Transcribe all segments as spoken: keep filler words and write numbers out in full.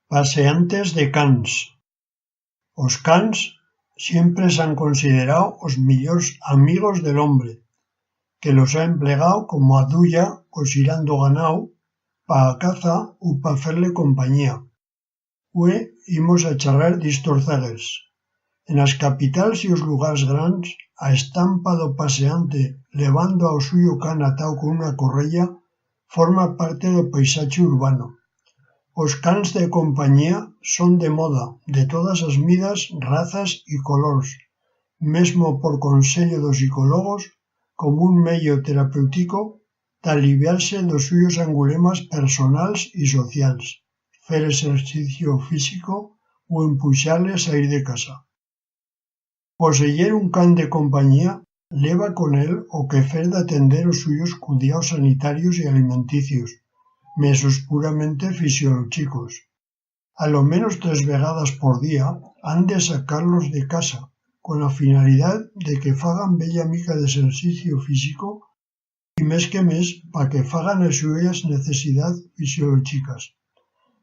Paseantes de cans. Os cans siempre s'han considerau os millors amigos de l'hombre, que los ha emplegau como aduya, coixirando ganau, pa a caza u pa fer-le companyía. Hue imos a charrar d'istos zaguers. En as capitals y os lugars grans, a estampa d'o paseante levando a o suyo can atau con una correya forma parte d'o paisache urbano. Os cans de companyía son de moda, de todas as midas, razas y colors, mesmo por consello d'os psicólogos, como un medio terapeutico d'aliviar-se d'os suyos angulemas personals y socials, fer exercicio físico u empuixar-les a ir de casa. Poseyer un can de companyía leva con el o quefer d'atender os suyos cudiaus sanitarios y alimenticios, mesos puramente fisiolochicos. A lo menos tres vegadas por día han de sacar-los de casa, con a finalidat de que fagan bella mica d'exercicio físico y mes que mes pa que fagan as suyas necesidats fisiolochicas.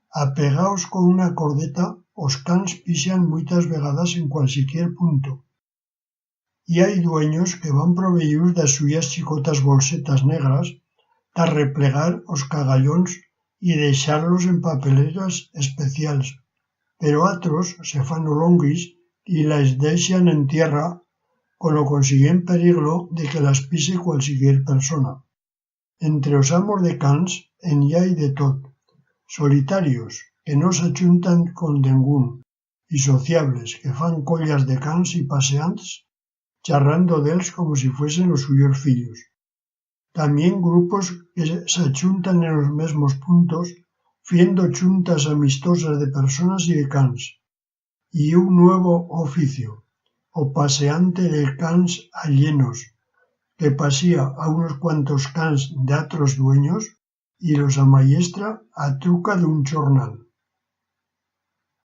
Apegaus con una cordeta, os cans pixan muitas vegadas en cualsiquier punto. Y hai duenyos que van proveyurs d'as suyas chicotas bolsetas negras ta replegar os cagallons y deixar-los en papeleras especials, pero atros se fan olonguis y las deixan en tierra, con o consiguient periglo de que las pise cualsiquier persona. Entre os amos de cans en i hai de tot: solitarios, que no s'achuntan con dengún, y sociables, que fan collas de cans y paseants, charrando d'els como si fuesen os suyos fillos. Tamién grupos que s'achuntan en os mesmos puntos, fiendo chuntas amistosas de personas y de cans. Y un nuevo oficio, o paseante de cans allenos, que pasía a unos cuantos cans d'atros duenyos y los amayestra a truca d'un chornal.